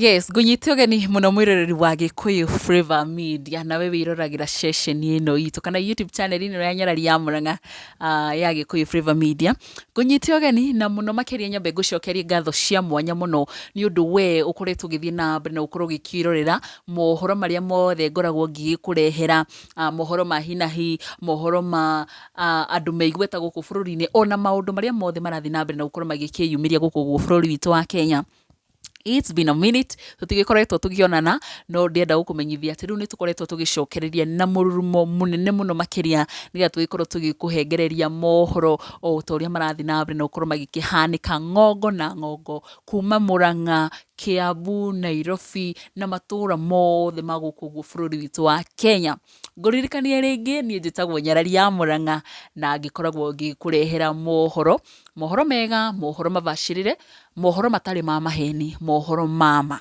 Yes, ngũnyite ũgeni mũno mwĩroreri wa Gĩkũyũ Flavour Media, nawe wĩroragĩra ceceni ĩno itũ kana YouTube channel ĩno ya Nyarari ya Mũrang'a ya Gĩkũyũ Flavour Media. Ngũnyite ũgeni na mũno makĩria nyambe ngũcokerie ngatho cia mwanya mũno nĩ ũndũ we ũkoretwo ũgĩthiĩ na mbere na gũkorwo ũgĩkĩrorera mohoro marĩa mothe ngoragwo ngĩgĩkũrehera, mohoro ma hi na hi, mohoro ma andũ me igweta gũkũ bũrũri-inĩ, ona maũndũ marĩa mothe marathiĩ na mbere na gũkorwo magĩkĩyumĩria gũkũ ũguo bũrũri witũ wa Kenya. It's been a minute tũtigĩkoretwo tũkĩonana, no ndĩrenda gũkũmenyithia atĩ rĩu nĩ tũkoretwo tũgĩcokereria na mũrurumo mũnene mũno makĩria, nĩgetha tũgĩkorwo tũgĩkũhengereria mohoro o ta ũrĩa marathiĩ na mbere na gũkorwo magĩkĩhanĩka ng'ongo na ng'ongo, kuma Mũrang'a, Kĩambu, Nairobi na matũra mothe ma gũkũ ũguo bũrũri witũ wa Kenya. Ngũririkanie rĩngĩ niĩ njĩtagwo Nyarari ya Mũrang'a na ngĩkoragwo ngĩkũrehera mohoro, mohoro mega, mohoro mabacĩrĩre, mohoro matarĩ ma maheni, mohoro ma ma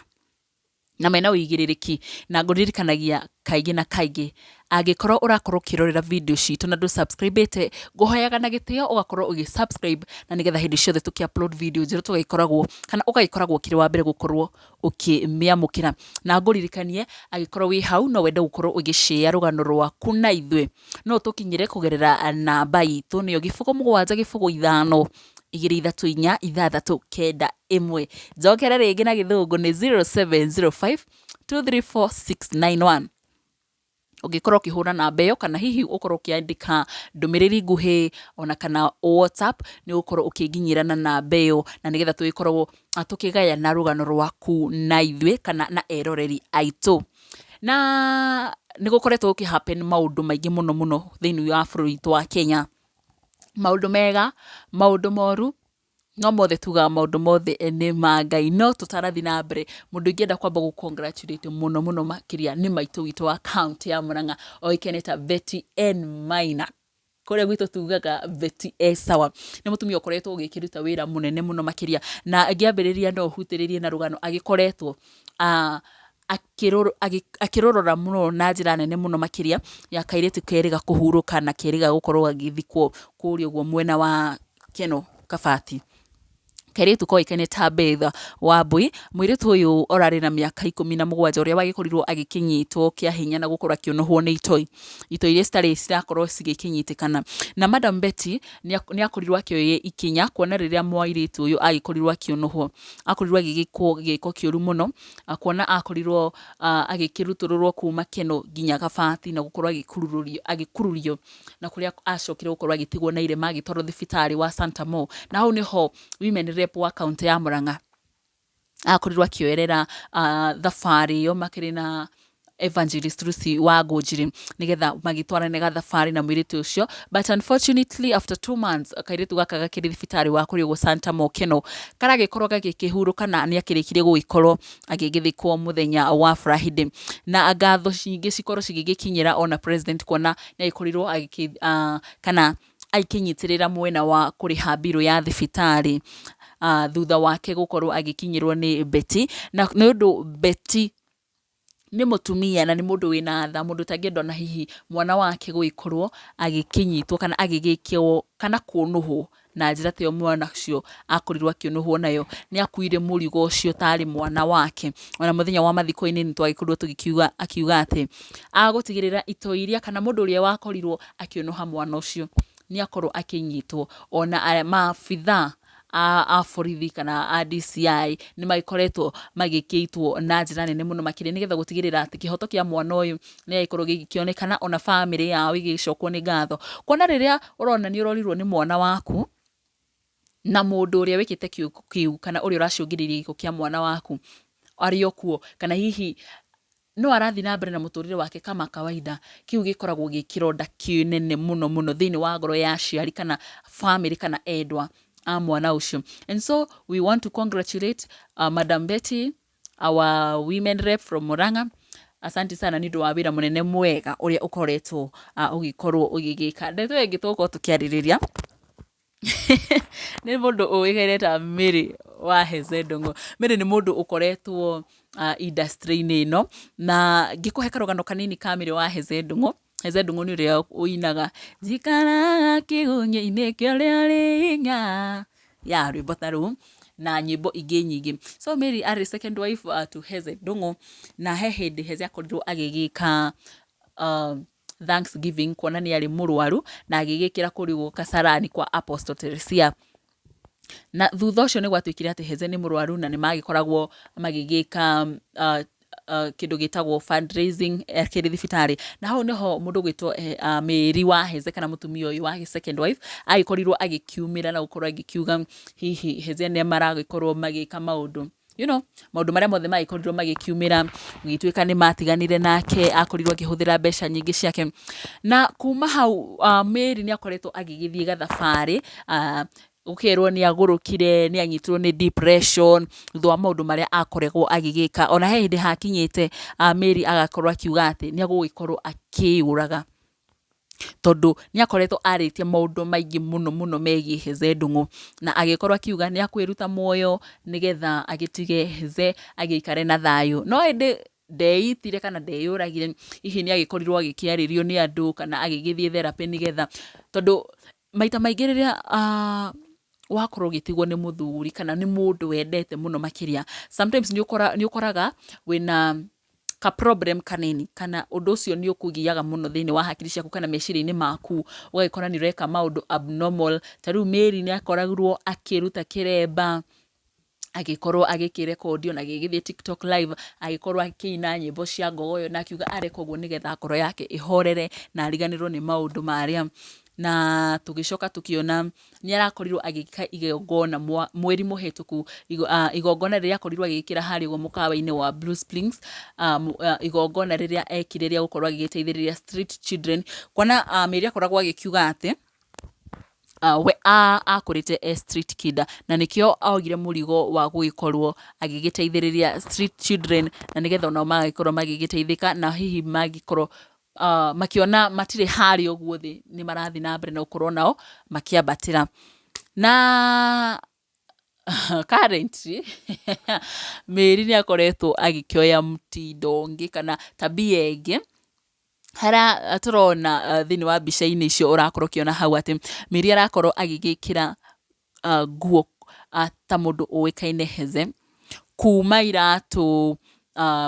na mena ũigĩrĩrĩki. Na ngũririkanagia kaingĩ na kaingĩ, angĩkorwo ũrakorwo ũkĩrorera video citũ na ndũ subscribe ĩte, ngũhoyaga na gĩtĩo ũgakorwo ũgĩ subscribe na nĩgetha hĩndĩ ciothe tũkĩ upload video njerũ tũgagĩkoragwo kana ũgagĩkoragwo ũkĩrĩ wa mbere gũkorwo ũkĩmĩamũkĩra. Na ngũririkanie angĩkorwo wĩ hau no wende gũkorwo ũgĩ share rũgano rwaku na ithuĩ, no ũtũkinyĩre kũgerera namba itũ nĩyo 0 7 0 5 2 3 4 6 9 1. Njokere rĩngĩ na gĩthũngũ nĩ 0705 234 691. Ũngĩkorwo ũkĩhũra namba ĩyo kana hihi ũkorwo ũkĩandĩka ndũmĩrĩri nguhĩ ona kana WhatsApp, nĩ ũgũkorwo ũkĩnginyĩra na namba ĩyo na nĩgetha tũgĩkorwo tũkĩgayana rũgano rwaku na ithuĩ kana na eroreri aitũ. Na nĩ gũkoretwo gũkĩ happen maũndũ maingĩ mũno mũno thĩinĩ wa bũrũri witũ wa Kenya. Maũndũ mega, maũndũ moru, no mothe tugaga maũndũ mothe nĩ ma Ngai. No tũtanathiĩ na mbere, mũndũ ingĩenda kwamba gũ congratulate mũno mũno makĩria nĩ maitũ witũ wa kaũntĩ ya Mũrang'a oĩkaine ta Betty N Maina. Kũrĩa gwitũ tugaga Betty e sawa. Nĩ mũtumia ũkoretwo ũgĩkĩruta wĩra mũnene mũno makĩria. Na ngĩambĩrĩria no hutĩrĩrie na rũgano agĩkoretwo akĩrũrora mũno na njĩra nene mũno makĩria ya kairĩtu kerĩga kũhurũka na kerĩga gũkorwo gagĩthikwo kũrĩa ũguo mwena wa Keno Kabati. Kairĩtu koĩkaine ta Beth Wambui, mũirĩtu ũyũ orarĩ na mĩaka 17 ũrĩa wagĩkorirwo agĩkĩnyitwo kĩa hinya na gũkorwo akĩũnũhwo nĩ itoi, itoi iria citarĩ cirakorwo cigĩkĩnyitĩkana. Na Madam Betty nĩ akorirwo akĩoya ikinya kuona rĩrĩa mũirĩtu ũyũ agĩkorirwo akĩũnũhwo, akorirwo agĩgĩkwo gĩko kĩũru mũno, kuona akorirwo agĩkĩrutũrũrwo kuma Keno nginya Kabati na gũkorwo agĩkururio na kũrĩa acokire gũkorwo agĩtigwo na irema agĩtwarwo thibitarĩ wa Santa Mo. Na hau nĩho women rep wa kaũntĩ ya Murang'a akorirwo akĩoerera thabarĩ ĩyo makĩrĩ na Evangelist Lucy wa Ngũnjiri nĩgetha magĩtwarane gathabarĩ na mũirĩtu ũcio, but unfortunately after 2 months kairĩtu gaka gakĩrĩ thibitarĩ wa kũrĩa ũguo Santa Mo Keno karagĩkorwo gagĩkĩhurũka na nĩ akĩrĩkirie gũgĩkorwo agĩgĩthikwo mũthenya wa Friday. Na ngatho nyingĩ cikorwo cigĩgĩkinyĩra ona president kuona nĩ agĩkorirwo agĩkĩ kana agĩkĩnyitĩrĩra mwena wa kũrĩha mbirũ ya thibitarĩ thutha wake gũkorwo agĩkinyĩrwo nĩ Betty. Na nĩ ũndũ Betty nĩ mũtumia na nĩ mũndũ wĩna tha, mũndũ ũtangĩenda ona hihi mwana wake gũgĩkorwo agĩkĩnyitwo kana agĩgĩkwo kana kũnũhwo na njĩra ta ĩyo mwana ũcio akorirwo akĩũnũhwo nayo. Nĩ akuire mũrigo ũcio tarĩ mwana wake. Ona mũthenya wa mathiko-inĩ nĩ twagĩkorirwo tũgĩkiuga akiuga atĩ agũtigĩrĩra itoi iria kana mũndũ ũrĩa wakorirwo akĩũnũha mwana ũcio nĩ akorwo akĩnyitwo. Ona maabithaa a borithi kana a DCI nĩ magĩkoretwo magĩkĩitwo na njĩra nene mũno makĩria nĩgetha gũtigĩrĩra atĩ kĩhoto kĩa mwana ũyũ nĩ gĩagĩkorwo gĩkĩonekana ona bamĩrĩ yao ĩgĩcokwo nĩ ngatho. Kuona rĩrĩa ũrona nĩ ũrorirwo nĩ mwana waku na mũndũ ũrĩa wĩkĩte gĩko kĩu kana ũrĩa ũracũngĩrĩirie gĩkuũ kĩa mwana waku arĩ o kuo kana hihi no arathiĩ na mbere na mũtũrĩre wake kama kawaida, kĩu gĩkoragwo gĩ kĩronda kĩnene mũno mũno thĩinĩ wa ngoro ya aciari kana bamĩrĩ kana endwa a mwana ũcio. And so we want to congratulate Madam Betty, our women rep from Murang'a. Asante sana nĩ ũndũ wa wĩra mũnene mwega ũrĩa ũkoretwo ũgĩkorwo ũgĩgĩka. Ndeto ĩngĩ tũgũkorwo tũkĩarĩrĩria nĩ mũndũ ũĩkaine ta Mary wa Heze Ndung'u. Mary nĩ mũndũ ũkoretwo industry-inĩ ĩno, na ngĩkũhe karũgano kanini ka Mary wa Heze Ndung'u, Heze Ndung'u nĩ ũrĩa ũinaga njikaraga kĩgunyĩ-inĩ kĩa ũrĩa ũrĩ hinya, ya rwĩmbo ta rũu. na nyĩmbo ingĩ nyingĩ. So Mary arĩ second wife to Heze Ndung'u, na he hĩndĩ Heze akorirwo agĩgĩka thanksgiving kuona nĩ arĩ mũrwaru, na agĩgĩkĩra kũrĩa ũguo Kasarani kwa Apostle Teresia. Na thutha ũcio nĩ gwatuĩkire atĩ Heze nĩ mũrwaru na nĩ magĩkoragwo magĩgĩka kĩndũ gĩtagwo fundraising akĩrĩ thibitarĩ. Na hau nĩho mũndũ ũgwĩtwo Mary wa Heze kana mũtumia ũyũ wa second wife agĩkorirwo agĩkiumĩra na gũkorwo agĩkiuga hihi Heze nĩ maragĩkorwo magĩka maũndũ maũndũ marĩa mothe magĩkorirwo magĩkiumĩra, gũgĩtuĩka nĩ matiganire nake, akorirwo akĩhũthĩra mbeca nyingĩ ciake. Na kuma hau Mary nĩ akoretwo agĩgĩthiĩ gathabarĩ, gũkerwo nĩ agũrũkire, nĩ anyitirwo nĩ depression, thutha wa maũndũ marĩa akoragwo agĩgĩka. Ona he hĩndĩ hakinyĩte Mary agakorwo akiuga atĩ nĩ egũgĩkorwo akĩyũraga, tondũ nĩ akoretwo arĩtie maũndũ maingĩ mũno mũno megiĩ Heze Ndung'u, na agĩkorwo akiuga nĩ akwĩruta muoyo nĩgetha agĩtige Heze agĩikare na thayũ. No ĩndĩ ndeitire kana ndeyũragire, hihi nĩ agĩkorirwo agĩkĩarĩrio nĩ andũ kana agĩgĩthiĩ therapy nĩgetha, tondũ maita maingĩ rĩrĩa wakorwo ũgĩtigwo nĩ mũthuri kana nĩ mũndũ wendete mũno makĩria, sometimes nĩ ũkoraga wĩna ka problem kanini, kana ũndũ ũcio nĩ ũkũgiaga mũno thĩinĩ wa hakiri ciaku kana meciria-inĩ maku, ũgagĩkora nĩ ũreka maũndũ abnormal. Ta rĩu Mary nĩ akoragwo akĩruta kĩremba, agĩkorwo agĩkĩrekondio na agĩgĩthiĩ TikTok live, agĩkorwo akĩina nyĩmbo cia ngogoyo, na akiuga areka ũguo nĩgetha ngoro yake ĩhorere na ariganĩrwo nĩ maũndũ marĩa. Na tũgĩcoka tũkĩona nĩ arakorirwo agĩka igongona mweri mũhĩtũku, igongona rĩrĩa akorirwo agĩkĩra harĩa ũguo mũkawa-inĩ wa Blue Springs, igongona rĩrĩa ekire rĩa gũkorwo agĩgĩteithĩrĩria street children, kuona Mary akoragwo agĩkiuga atĩ we akũrĩte e street kid, na nĩkĩo oire mũrigo wa gũgĩkorwo agĩgĩteithĩrĩria street children, na nĩgetha onao magagĩkorwo magĩgĩteithĩka, na hihi mangĩkorwo makĩona matirĩ harĩa ũguo thĩ, nĩ marathiĩ na mbere na gũkorwo nao makĩambatĩra. Na currently Mary nĩ akoretwo agĩkĩoya mũtindo ũngĩ kana tabia ĩngĩ, harĩa tũrona thĩinĩ wa mbica-inĩ icio ũrakorwo ũkĩona hau atĩ Mary arakorwo agĩgĩkĩra nguo ta mũndũ ũĩkaine Heze, kuma iratũ,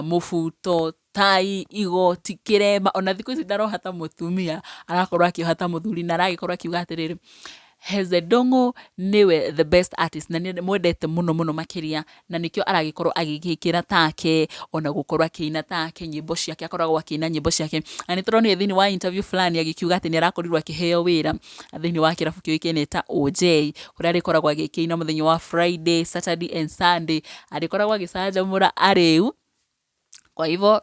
mũbuto, tai, igoti, kĩremba, ona thikũ ici ndaroha ta mũtumia, arakorwo akĩoha ta mũthuri, na aragĩkorwo akiuga atĩrĩrĩ, Heze Ndung'u nĩwe the best artist, na nĩ mwendete mũno mũno makĩria, na nĩkĩo aragĩkorwo agĩgĩkĩra take, ona gũkorwo akĩina take, nyĩmbo ciake akoragwo akĩina nyĩmbo ciake. Na nĩ tũronire thĩinĩ wa interview fulani agĩkiuga atĩ nĩ arakorirwo akĩheo wĩra thĩinĩ wa kĩrabu kĩũĩkaine ta OJ, kũrĩa arĩkoragwo agĩkĩina mũthenya wa Friday, Saturday and Sunday, arĩkoragwo agĩcanjamũra arĩu, kwa hivyo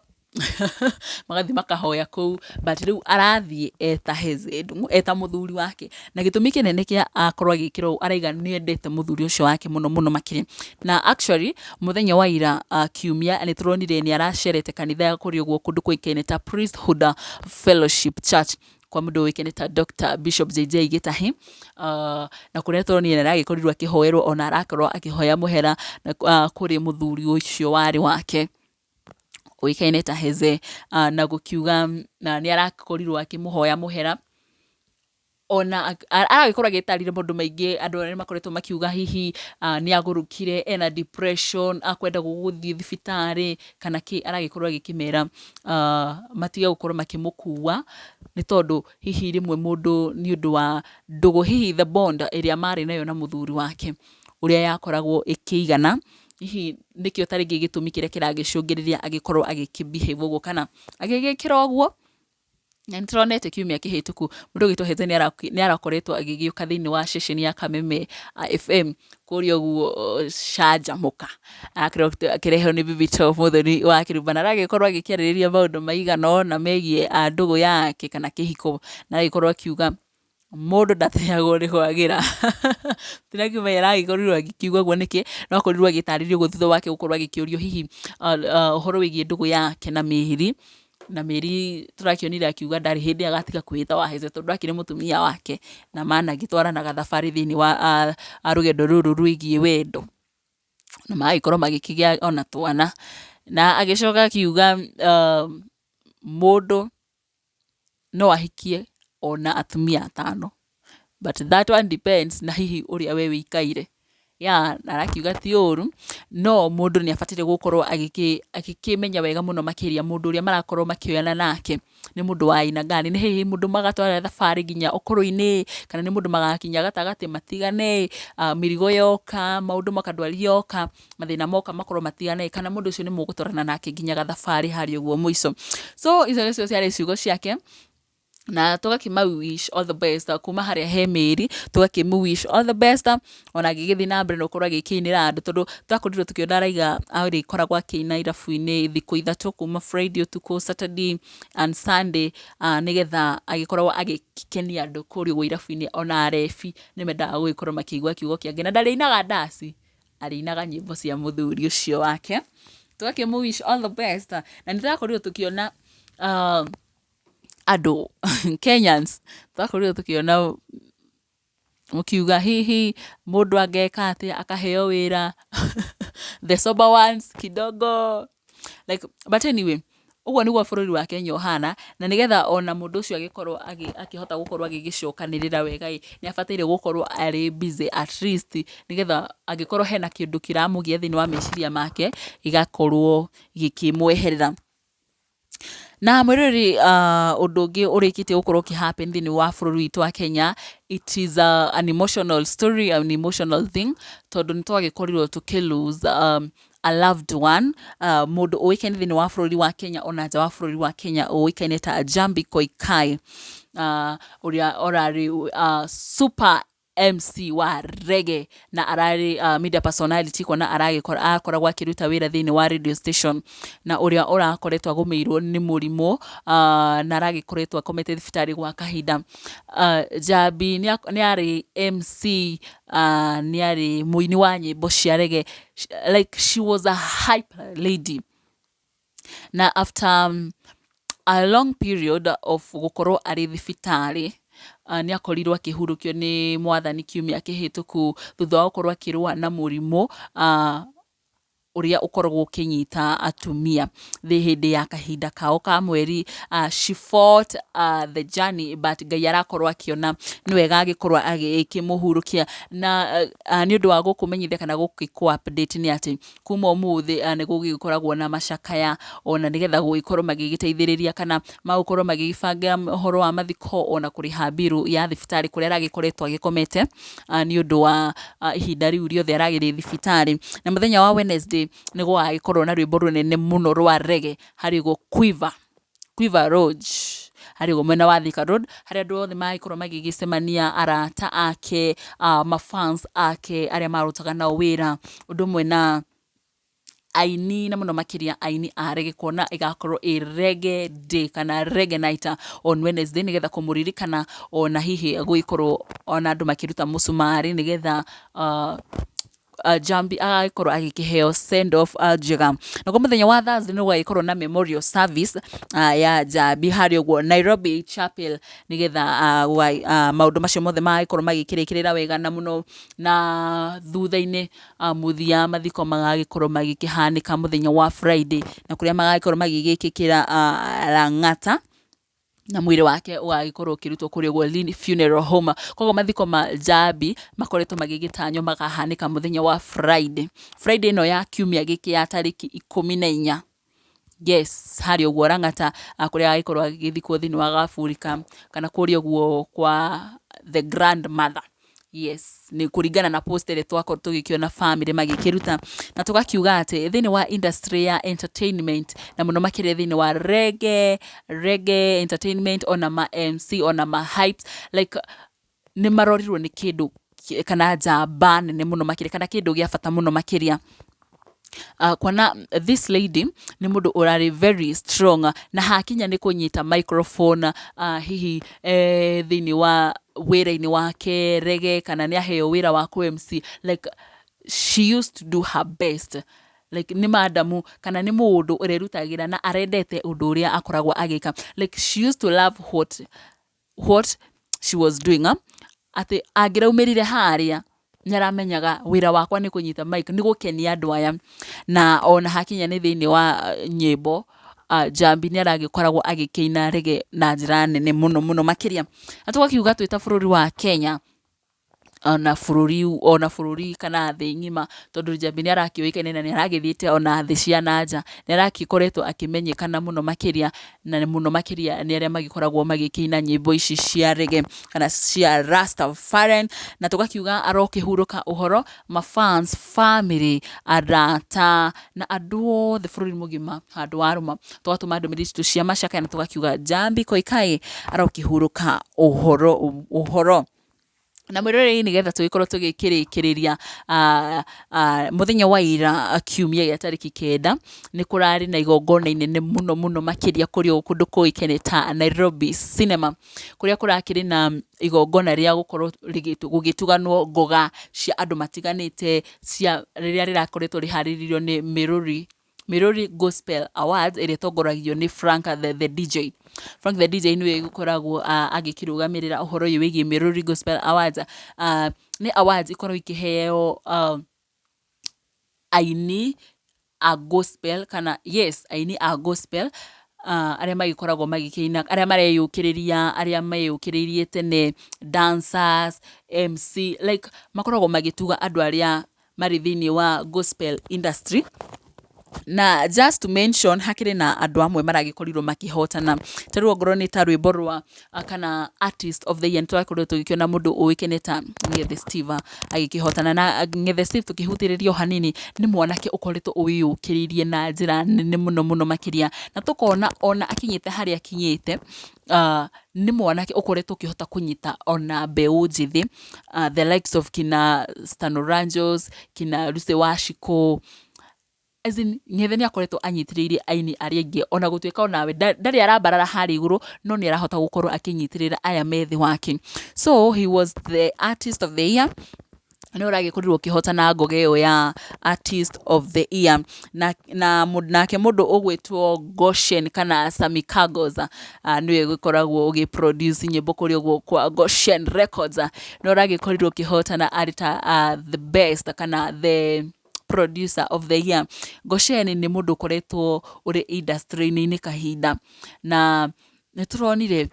magathiĩ makahoya kũu, but rĩu arathiĩ eta Heze Ndung'u, eta mũthuri wake. Na gĩtũmi kĩnene kĩa akorwo agĩkĩra ũũ, arauga nĩ endete mũthuri ũcio wake mũno mũno makĩria. Na actually mũthenya wa ira kiumia nĩ tũronire nĩ aracerete kanitha kũrĩa ũguo kũndũ kũĩkaine ta Priesthood Fellowship Church, kwa mũndũ ũĩkaine ta Dr. Bishop JJ Gĩtahi, na kũrĩa tũronire nĩ aragĩkorirwo akĩhoerwo, ona arakorwo akĩhoya mũhera kũrĩ mũthuri ũcio warĩ wake ũĩkaine ta Heze, na gũkiuga na nĩ arakorirwo akĩmũhoya mũhera, ona aragĩkorwo agĩtarĩria maũndũ maingĩ, andũ arĩa makoretwo makiuga hihi nĩ agũrũkire, ena depression, akwenda gũgũthiĩ thibitarĩ kana kĩ, aragĩkorwo agĩkĩmera matige gũkorwo makĩmũkua, nĩ tondũ hihi rĩmwe mũndũ nĩ ũndũ wa ndũgũ, hihi the bond ĩrĩa marĩ nayo na mũthuri wake ũrĩa yakoragwo ĩkĩigana, hihi nĩkĩo ta rĩngĩ gĩtũmi kĩrĩa kĩragĩcũngĩrĩria agĩkorwo agĩkĩ behave ũguo kana agĩgĩkĩra ũguo. Na nĩ tũronete kiumia kĩhĩtũku mũndũ ũgwĩtwo Heze nĩ arakoretwo agĩgĩũka thĩinĩ wa ceceni ya Kameme FM kũrĩa ũguo Canjamũka, arakorwo akĩrehwo nĩ Bibi Top Mũthoni wa Kĩrumba, na aragĩkorwo agĩkĩarĩrĩria maũndũ maigana ũna megiĩ ndũgũ yake kana kĩhiko, na agĩkorwo akiuga mũndũ ndateagwo nĩ kwagĩra. Tũrakĩmenya aragĩkorirwo agĩkiuga ũguo nĩkĩ, no akorirwo agĩtarĩria ũguo thutha wake gũkorwo agĩkĩũrio hihi ũhoro wĩgiĩ ndũgũ yake na Mary, na Mary tũrakĩonire akiuga ndarĩ hĩndĩ agatiga kwĩĩta Waheze tondũ akĩrĩ mũtumia wake, na managĩtwaranaga thabarĩ thĩinĩ wa rũgendo rũrũ rwĩgiĩ wendo, na magagĩkorwo magĩkĩgĩa ona twana. Na agĩcoka akiuga mũndũ no ahikie ona atumia atano, but that one depends na hihi ũrĩa we wĩikaire. Yeah, na arakiuga ti ũru, no mũndũ nĩ abataire gũkorwo agĩkĩmenya wega mũno makĩria mũndũ ũrĩa marakorwo makĩoyana nake nĩ mũndũ wa aina gani, nĩ hihi mũndũ magatwara thabarĩ nginya ũkũrũ-inĩ, kana nĩ mũndũ magakinya gatagatĩ matigane, mĩrigo yoka, maũndũ moka, ndwari yoka, mathĩna moka makorwo matigane, kana mũndũ ũcio nĩ mũgũtwarana nake nginya gathabarĩ harĩa ũguo mũico. So icio nĩcio ciarĩ ciugo ciake na tũgakĩma wish all the best kuma harĩa he Mary, tũgakĩmũ wish all the best ona agĩgĩthiĩ na mbere na gũkorwo agĩkĩinĩra andũ tondũ twakorirwo tũkĩona araiga arĩkoragwo akĩina irabu-inĩ thikũ ithatũ kuma Friday ũtukũ, Saturday and Sunday nĩgetha agĩkoragwo agĩkenia andũ kũrĩa ũguo irabu-inĩ ona arebi nĩ mendaga gũgĩkorwo makĩigua kiugo kĩa Ngai na ndarĩinaga ndaci, arĩinaga nyĩmbo cia mũthuri ũcio wake. Tũgakĩmũ wish all the best na nĩ tũrakorirwo tũkĩona andũ Kenyans twakorirwo tũkĩona mũkiuga hihi mũndũ angeka atĩa akaheo wĩra the sober ones kidogo like but anyway ũguo nĩguo bũrũri wa Kenya ũhana na nĩgetha ona mũndũ ũcio agĩkorwo akĩhota gũkorwo agĩgĩcokanĩrĩra wega ĩ, nĩ abataire gũkorwo arĩ busy at least nĩgetha angĩkorwo hena kĩndũ kĩramũgia thĩinĩ wa meciria make gĩgakorwo gĩkĩmweherera. Na mwĩroreri ũndũ ũngĩ ũrĩkĩtie gũkorwo ũkĩ happen thĩinĩ wa bũrũri witũ wa Kenya, it is an emotional story, an emotional thing, tondũ nĩ twagĩkorirwo tũkĩ lose a loved one, mũndũ ũĩkaine thĩinĩ wa bũrũri wa Kenya ona nja wa bũrũri wa Kenya ũĩkaine ta Njambi Koikai, ũrĩa ũrarĩ super MC wa reggae na ararĩ media personality kuona arakoragwo akĩruta wĩra thĩinĩ wa radio station na ũrĩa ũrakoretwo agũmĩirwo nĩ mũrimũ na aragĩkoretwo akomete thibitarĩ gwa kahinda. Njambi nĩ arĩ MC, nĩ arĩ mũini wa nyĩmbo cia reggae, like she was a hype lady. Na after a long period of gũkorwo arĩ thibitarĩ, nĩ akorirwo akĩhurũkio nĩ mwathani kiumia kĩhĩtũku thutha wa gũkorwo akĩrũa na mũrimũ ũrĩa ũkoragwo ũkĩnyita atumia hĩndĩ ya kahinda kao ka mweri. She fought the journey but Ngai arakorwo akĩona nĩ wega agĩkorwo agĩkĩmũhurũkia. Na nĩ ũndũ wa gũkũmenyithia kana gũgĩkũ update nĩ atĩ kuma ũmũthĩ nĩ gũgĩkoragwo na macakaya ona nĩgetha gũgĩkorwo magĩgĩteithĩrĩria kana magũkorwo magĩgĩbanga ũhoro wa mathiko ona kũrĩha mbirũ ya thibitarĩ kũrĩa aragĩkoretwo agĩkomete nĩ ũndũ wa ihinda rĩu rĩothe aragĩrĩ thibitarĩ. Na mũthenya wa Wednesday nĩ gũgagĩkorwo na rwĩmbo rũnene mũno rwa reggae harĩ ũguo Quiver, Quiver Lodge harĩa ũguo mwena wa Thika Road harĩa andũ othe magĩkorwo magĩgĩcemania arata ake, ma fans ake arĩa marutaga nao wĩra ũndũ ũmwe na aini na mũno makĩria aini a reggae kuona ĩgakorwo ĩ reggae day kana reggae night on Wednesday nĩgetha kũmũririkana ona hihi gũgĩkorwo ona andũ makĩruta mũcumarĩ nĩgetha Njambi agagĩkorwo agĩkĩheo send off njega. Naguo mũthenya wa Thursday nĩ gũgagĩkorwo na memorial service ya Njambi harĩa ũguo Nairobi Chapel nĩgetha maũndũ macio mothe magagĩkorwo magĩkĩrĩkĩrĩra wega na mũno na thutha-inĩ mũthia mathiko magagĩkorwo magĩkĩhanĩka mũthenya wa Friday na kũrĩa magagĩkorwo magĩgĩkĩkĩra Lang'ata na mwĩrĩ wake ũgagĩkorwo ũkĩrutwo kũrĩa ũguo Lee Funeral Home. Koguo mathiko ma Njambi makoretwo magĩgĩtanywo makahanĩka mũthenya wa Friday. Friday ĩno ya kiumia gĩkĩ ya tarĩki 14. Yes, harĩa ũguo Lang'ata kũrĩa agagĩkorwo agĩgĩthikwo thĩinĩ wa Gaburi kana kũrĩa ũguo kwa the grandmother. Yes, nĩ kũringana na post ĩrĩa twakorwo tũgĩkĩona family magĩkĩruta na tũgakiuga atĩ thĩinĩ wa industry ya entertainment na mũno makĩria thĩinĩ wa reggae entertainment ona ma MC ona ma hypes like nĩ marorirwo nĩ kĩndũ kana njamba nene mũno makĩria kana kĩndũ gĩa bata mũno makĩria. Kuona this lady nĩ mũndũ ũrarĩ very strong na hakinya nĩ kũnyita microphone hihi thĩinĩ wa wĩra-inĩ wake reggae kana nĩ aheo wĩra wa kũ MC like she used to do her best like nĩ madamu kana nĩ mũndũ ũrerutagĩra na arendete ũndũ ũrĩa akoragwo agĩka like she used to love what she was doing atĩ angĩraumĩrire harĩa nĩ aramenyaga wĩra wakwa nĩ kũnyita mic nĩ gũkenia andũ aya na ona hakinya nĩ thĩinĩ wa nyĩmbo Njambi nĩ aragĩkoragwo agĩkĩina reggae na njĩra nene mũno mũno makĩria. Na tũgakiuga twĩ ta bũrũri wa Kenya Ona bũrũri, ona bũrũri kana thĩ ng'ima, tondũ Njambi nĩ arakĩũĩkaine na nĩ aragĩthiĩte ona thĩ cia na nja, nĩ aragĩkoretwo akĩmenyekana mũno makĩria, na mũno makĩria nĩ arĩa magĩkoragwo magĩkĩina nyĩmbo ici cia reggae, kana cia Rastafarian, na tũgakiuga arokĩhurũka ũhoro, ma fans, bamĩrĩ, arata, na andũ othe bũrũri mũgima handũ warũma, tũgatũma ndũmĩrĩri citũ cia macakaya na tũgakiuga Njambi Koikai arokĩhurũka ũhoro ũhoro. Na mwĩroreri nĩgetha tũgĩkorwo tũgĩkĩrĩkĩrĩria mũthenya wa ira kiumia gĩa tarĩki 9 nĩ kũrarĩ na igongona inene mũno mũno makĩria kũrĩa kũndũ kũĩkaine ta Nairobi Cinema, kũrĩa kũrakĩrĩ na igongona rĩa gũkorwo gũgĩtuganwo ngoga cia andũ matiganĩte cia rĩrĩa rĩrakoretwo rĩharĩrĩirio nĩ Mĩrũri. Mĩrũri Gospel Awards ĩrĩa ĩtongoragio nĩ Frank the DJ. Frank the DJ nĩwe ũkoragwo agĩkĩrũgamĩrĩra ũhoro ũyũ wĩgiĩ Mĩrũri Gospel Awards. Nĩ awards ikoragwo ikĩheo aini a gospel kana yes aini a gospel arĩa magĩkoragwo magĩkĩina, arĩa mareyũkĩrĩria, arĩa meyũkĩrĩirie tene, dancers, MC, like makoragwo magĩtuga andũ arĩa marĩ thĩinĩ wa gospel industry. Na just to mention hakĩrĩ na andũ amwe maragĩkorirwo makĩhotana. Ta rĩu ongorwo nĩ ta rwĩmbo rwa kana artist of the year nĩ tũrakorirwo tũgĩkĩona mũndũ ũĩkaine ta Ng'ethe Steve agĩkĩhotana. Na Ng'ethe Steve tũkĩhutĩrĩria o hanini nĩ mwanake ũkoretwo wĩyũkĩrĩirie na njĩra nene mũno mũno makĩria. Na tũkona ona akinyĩte harĩa akinyĩte nĩ mwanake ũkoretwo ũkĩhota kũnyita ona mbeũ njĩthĩ, the likes of kina Stan Oranjos, kina Lucy Wachikũ, as in Ng'ethe nĩ akoretwo anyitĩrĩire aini arĩa aingĩ ona gũtuĩka onawe ndarĩ arambarara harĩa igũrũ, no nĩ arahota gũkorwo akĩnyitĩrĩra aya me thĩ wake. So he was the artist of the year, nĩwe ũragĩkorirwo ũkĩhotana ngoga ĩyo ya artist of the year. Na nake mũndũ ũgwĩtwo Goshen kana Sammy Kagos nĩwe ũgĩkoragwo ũgĩ produce nyĩmbo kũrĩa ũguo kwa Goshen Records, nĩwe ũragĩkorirwo ũkĩhotana arĩ ta the best kana the producer of the year. Goshen nĩ mũndũ ũkoretwo ũrĩ industry-inĩ kahinda, na nĩ tũronire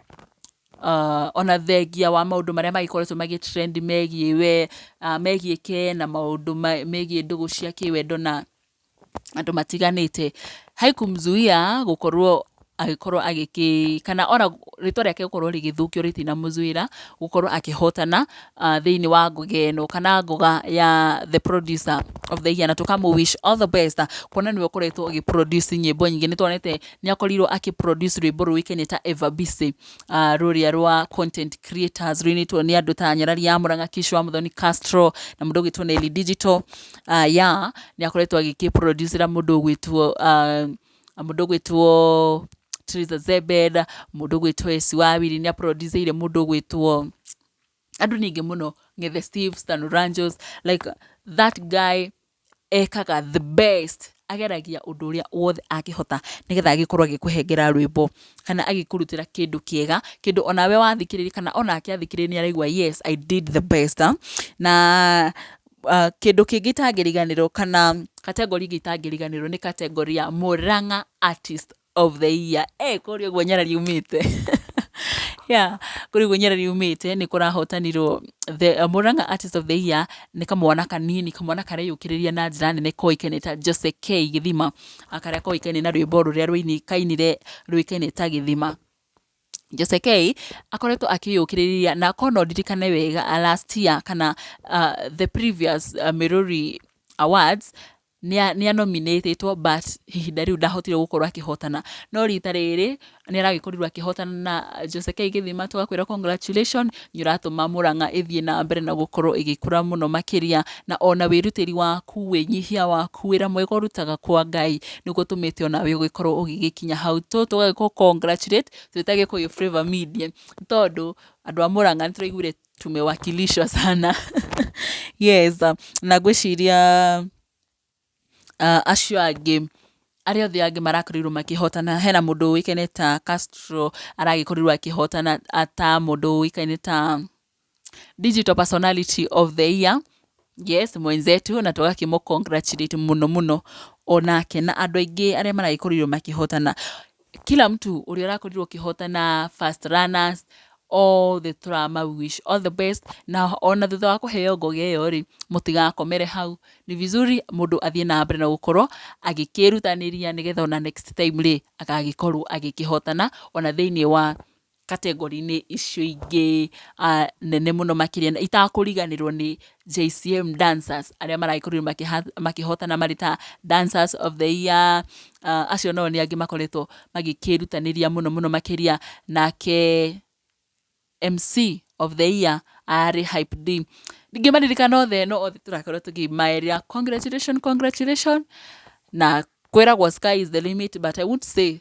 ona thengia wa maũndũ marĩa magĩkoretwo magĩ trend megiĩ we, megiĩ Ken na maũndũ megiĩ ndũgũ cia kĩwendo na andũ matiganĩte, haikumzuia gũkorwo agĩkorwo agĩkĩ kana ona rĩtwa rĩake gũkorwo rĩgĩthũkio rĩtinamũzuĩra gũkorwo akĩhotana thĩinĩ wa ngoga ĩno kana ngoga ya the producer of the year, na tũkamũ wish all the best kuona nĩwe ũkoretwo ũgĩ produce nyĩmbo nyingĩ. Nĩ tuonete nĩ akorirwo akĩ produce rwĩmbo rũĩkaine ta Eva Bisi, rũrĩa rwa content creators rũinĩtwo nĩ andũ ta Nyarari ya Mũrang'a, Kish wa Muthoni, Castro na mũndũ ũgwĩtwo Nelly Digital. Yeah, nĩ akoretwo agĩkĩ produce ra mũndũ ũgwĩtwo Triza Zebed, mũndũ ũgwĩtwo Esi Wawiri, nĩ aproduceire mũndũ ũgwĩtwo andũ nĩ aingĩ mũno, Ng'ethe Steve, Stan Oranjos, like that guy ekaga the best, ageragia ũndũ ũrĩa wothe angĩhota nĩgetha agĩkorwo agĩkũhengera rwĩmbo kana agĩkũrutĩra kĩndũ kĩega, kĩndũ onawe wathikĩrĩria kana onake athikĩrĩria nĩ araigua, "Yes, I did the best." Na kĩndũ kĩngĩ itangĩriganĩrwo kana category ĩngĩ itangĩriganĩrwo nĩ category ya Murang'a Artist of the Year. Kũrĩa ũguo Nyarari umĩte, yeah, kũrĩa ũguo Nyarari umĩte nĩ kũrahotanirwo the Murang'a Artist of the Year nĩ kamwana kanini, kamwana kareyũkĩrĩria na njĩra nene koĩkaine ta Jose K Gĩthima, karĩa koĩkaine na rwĩmbo rũrĩa rũini kainire rũĩkaine ta Gĩthima. Jose K akoretwo akĩyũkĩrĩria na korwo no ndirikane wega last year kana the previous Mĩrũri Awards nĩ anominĩtĩtwo, but ihinda rĩu ndahotire gũkorwo akĩhotana, no rita rĩrĩ nĩ aragĩkorirwo akĩhotana. Na Jose K Gĩthima, tũgakwĩra congratulation, nĩ ũratũma Mũrang'a ĩthiĩ na mbere na gũkorwo ĩgĩkũra mũno makĩria, na ona wĩrutĩri waku, wĩnyihia waku, wĩra mwega ũrutaga kwa Ngai nĩguo ũtũmĩte onawe ũgĩkorwo ũgĩgĩkinya hau. Tũgagĩkũ congratulate twĩ ta Gĩkũyũ Flavour Media, tondũ andũ a Mũrang'a nĩ tũraiguire tumewakilishwa sana. Yes, na ngwĩciria acio angĩ arĩa othe angĩ marakorirwo makĩhotana, hena mũndũ ũĩkaine ta Castro aragĩkorirwo akĩhotana ta mũndũ ũĩkaine ta digital personality of the year, yes, mwenzetu, na tũgakĩmũ congratulate mũno mũno onake na andũ aingĩ arĩa maragĩkorirwo makĩhotana, kila mtu ũrĩa ũrakorirwo ũkĩhotana, first runners. Othe tũrama wish all the best, na ona thutha wa kũheo ngoga ĩyo rĩ, mũtigakomere hau. Ni vizuri mũndũ athiĩ na mbere na gũkorwo agĩkĩrutanĩria nĩgetha ona next time rĩ, agagĩkorwo agĩkĩhotana ona thĩiniĩ wa category-inĩ icio ingĩ nene mũno makĩria. Na itakũriganĩrwo nĩ JCM dancers arĩa maragĩkorirwo makĩhotana marĩ ta dancers of the year. Acio nao nĩ angĩ makoretwo magĩkĩrutanĩria mũno mũno makĩria. Nake MC of the year arĩ Hype D. Ndingĩmaririkana othe, no othe tũrakorwo tũkĩmaĩrĩra congratulation, congratulation. Na kwĩragwo sky is the limit, but I won't say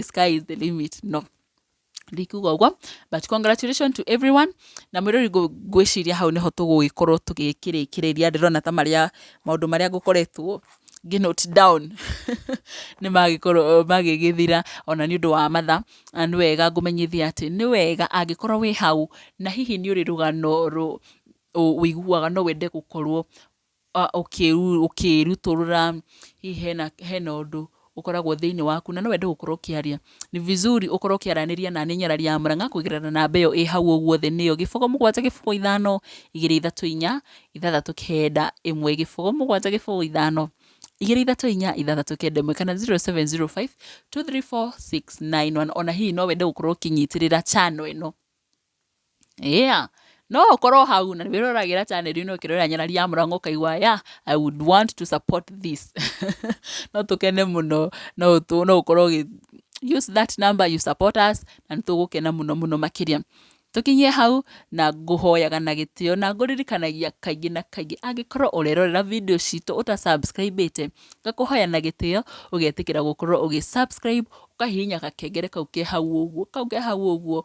sky is the limit, no, ndikuga ũguo, but congratulations to everyone. Na mwĩrori, ngwĩciria hau nĩho tũgũgĩkorwo tũgĩkĩrĩkĩrĩria. Ndĩrona ta marĩa maũndũ marĩa ngũkoretwo ngĩ note down nĩ magĩkorwo magĩgĩthira ona nĩ ũndũ wa mathaa. Na nĩ wega ngũmenyithia atĩ nĩ wega angĩkorwo wĩ hau na hihi nĩ ũrĩ rũgano ũiguaga no wende gũkorwo ũkĩrutũrũra, hihi hena ũndũ ũkoragwo thĩinĩ waku na no wende gũkorwo ũkĩaria, ni vizuri ũkorwo ũkĩaranĩria na niĩ Nyarari ya Mũrang'a kũgerera namba ĩyo ĩ hau ũguo thĩ, nĩyo 0705234691, 0705234691, kana 0705234691. Ona hihi no wende gũkorwo ũkĩnyitĩrĩra channel ĩno, yeah, no ũkorwo hau na wĩroragĩra channel ĩno, ũkĩrorera Nyarari ya Mũrang'a, ũkaigua, "Yeah, I would want to support this," no tũkene mũno. No ũkorwo use that number, you support us, na nĩ tũgũkena mũno mũno makĩria. Tũkinyie hau na ngũhoyaga na gĩtĩo na ngũririkanagia kaingĩ na kaingĩ, angĩkorwo ũrerorera video citũ ũta subscribe ĩte, ngakũhoya na gĩtĩo ũgetĩkĩra gũkorwo ũgĩ subscribe, ũkahihinya gakengere kau ke hau ũguo, kau ke hau ũguo,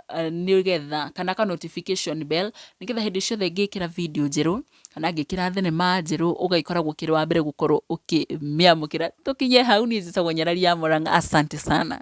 nĩgetha kana ka notification bell, nĩgetha hĩndĩ ciothe ngĩkĩra video njerũ kana ngĩkĩra thenema njerũ, ũgagĩkoragwo ũkĩrĩ wa mbere gũkorwo ũkĩmĩamũkĩra. Tũkinye hau. Niĩ njĩtagwo Nyarari ya Mũrang'a, asante sana.